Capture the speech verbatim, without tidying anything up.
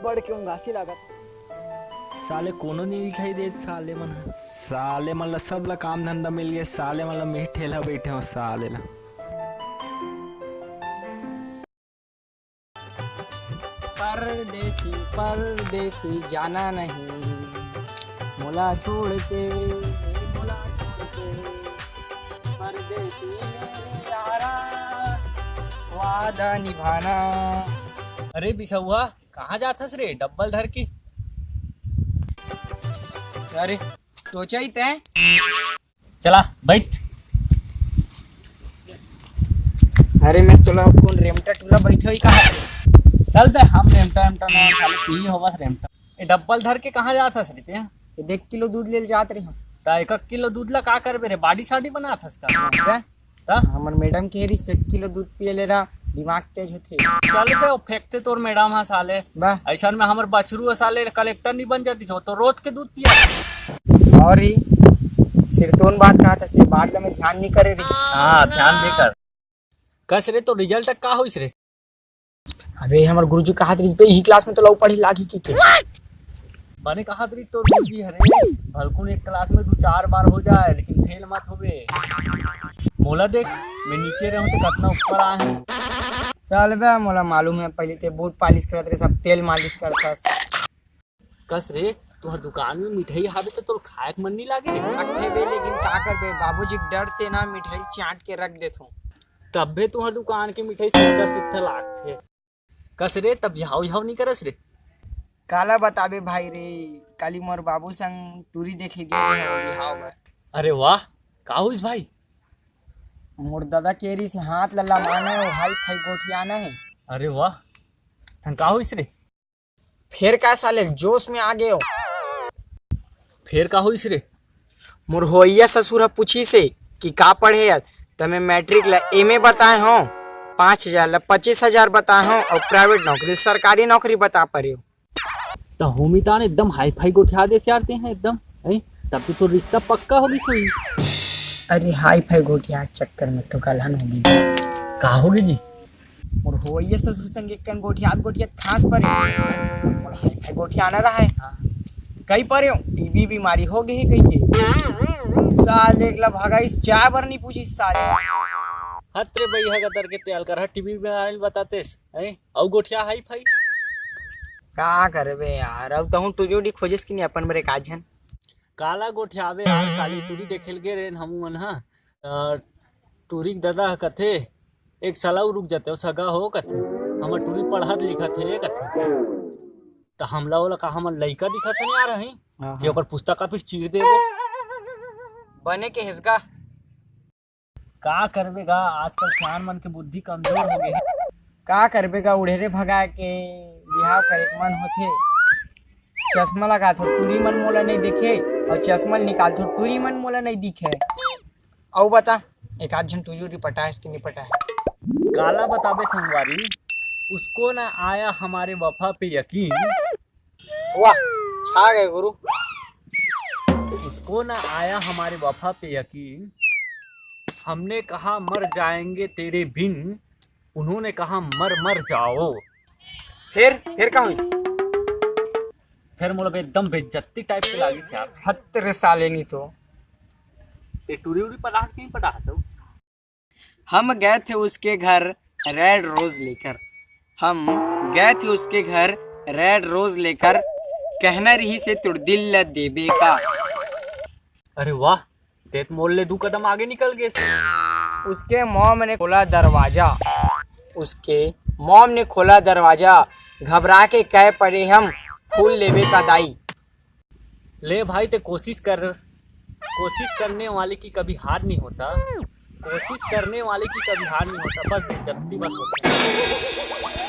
बड़ के उंगासी लागत। साले कोनो नहीं दिखाई देत साले मन ह। साले मन ला सब ला काम धंधा मिल गए, साले मन ला मैं ठेला बैठे हूँ साले ला। परदेसी, परदेसी जाना नहीं मोला छोड़ के, मोला छोड़ के। परदेसी मेरे यारा, वादा निभाना। अरे बिसौआ, कहाँ जात हस रे डब्बल धर के? अरे टोचा ही तैं। चला बैठ। अरे मैं तोला कौन रेमटा टूला बैठे हुई कहा? चल बे, हम रेमटा रेमटा ना, खाली तू ही होबस रेमटा। ए डब्बल धर के कहाँ जात हस रे तैं? ये देख किलो दूध ले जात रही हूँ। ता एक एक किलो दूध ला का करबे रे? बाडी साडी बनात हस का? बे, त? हमर मैडम के रिस एक किलो दूध पिए ले रहा, दिमाग तेज होथे। चल बे, वो फेंकते तोर मैडम हा साले। बा। ऐसन में हमर बछरू हा साले कलेक्टर नहीं बन जाती तो, तो रोज के दूध पिया। और ही सिरतोन बात कहा था, से बात ला मैं ध्यान नहीं करे रही। हाँ, ध्यान दे कर। कस रे, तो रिजल्ट का होइस रे? अबे हमर गुरुजी कहत रहिस बे, इही क्लास में तो लऊ पढ़ी लागी की के। बने कहत रहिस तोर गुरुजी हरे, भलकुन एक क्लास में दू चार बार हो जाए, लेकिन फेल मत होबे। मोला देख, मैं नीचे रहूं तो कतना ऊपर आए हूं। चल बे, मोला मालूम है, पहले ते बूट पालिश करत रहे, सब तेल मालिश करत हस। कस रे, तुहर दुकान में मिठाई हावे त तोर खाए के मन नहीं लागे रे? अथे बे, लेकिन का करबे, बाबूजी के डर से ना मिठाई चाट के रख देथों। तब्बे तुहर दुकान के मिठाई सीधा सीधा लागथे। कस रे, तब बिहाव बिहाव नहीं करस रे? काला बताबे भाई रे, काली मोर बाबू संग टूरी देखे गे रहे बिहाव में। अरे वाह, का होइस भाई? मोर दादा के रिस हाथ ला लमाना है, हाई फाई गोठियाना है। अरे वाह, तन का होइस रे? फेर का साले जोश में आ गए हो। फेर का होइस रे? मोर होइया ससुर ह पूछिस हे कि का पढ़े हस, त मैं मैट्रिक ला एमए बताए हों, पाँच हजार ला पच्चीस हजार बताए हों अउ प्राइवेट नौकरी, सरकारी नौकरी बता परे हो। त होमी तान एकदम हाई फाई गोठिया देस यार ते हैं एकदम, हैं? तब तो तोर रिश्ता पक्का होगिस होही। अरे हाई फाई गोठिया चक्कर में ठोकलहन होगी। का होगी जी? मोर होइया ससुर संग एक कन गोठियात गोठियात खास परे। मोर हाई फाई गोठियाना रहे। हाँ। कई परे हो, टीबी बीमारी हो गई कही के। साल देख ला भगाइस, चाय बर नहीं पूछिस साल। हत रे बइहा गतर के तेल कर, टीबी बीमारी बतातेस, हैं? अउ गोठिया हाई फाई। का करबे यार, अब तहूँ टूरी उरी खोजेस कि नहीं अपन बर एक आध झन? काला गोठियावे यार, काली टूरी देखे ल गे रेन हमू मन ह। अ, टूरी के ददा ह कथे, "एक साल अउ रुक जाते हो, सगा हो," कथे। "हमर टूरी पढ़त लिखत हे," कथे। त हमला ओला का हमर लइका दिखत हे यार, हई हाँ, कि हाँ। ओकर पुस्तक कापी चीर देबो। बने के हेसगा। का करबे गा, आजकल सियान मन के बुद्धि कमजोर हो गई हे। का करबे गा, उड़ेरे भगा के बिहाव करे के मन होथे। चश्मा लगाथो, टूरी मन मोला नहीं देखे, और चश्मा ल निकालथो, टूरी मन मोला नहीं दिखे। अउ बता, एक आध झन टूरी उरी पटाएस कि नहीं पटाए? काला बताबे संगवारी, उसको ना आया हमारे वफा पे यकीन। वाह, छा गए गुरु। उसको ना आया हमारे वफा पे यकीन, हमने कहा मर जाएंगे तेरे बिन, उन्होंने कहा मर मर जाओ। फिर, फिर का होइस? फिर मोला एकदम बेइज्जती टाइप के लागिस यार। हत रे साले नहीं तो। ये टूरी उरी पटाहत नहीं पटाहत हो? हम गए थे उसके घर रेड रोज लेकर, हम गए थे उसके घर रेड रोज लेकर, कहना रहिस हे तोर दिल ला देबे का। अरे वाह, ते त मोर ले दू कदम आगे निकल गेस। उसके मॉम ने खोला दरवाजा, उसके मॉम ने खोला दरवाजा, घबरा के कह पड़े हम फूल लेबे का दाई। ले भाई, ते कोशिश कर, कोशिश करने वाले की कभी हार नहीं होता, कोशिश करने वाले की कभी हार नहीं होता, बस बेइज्जती बस होता है।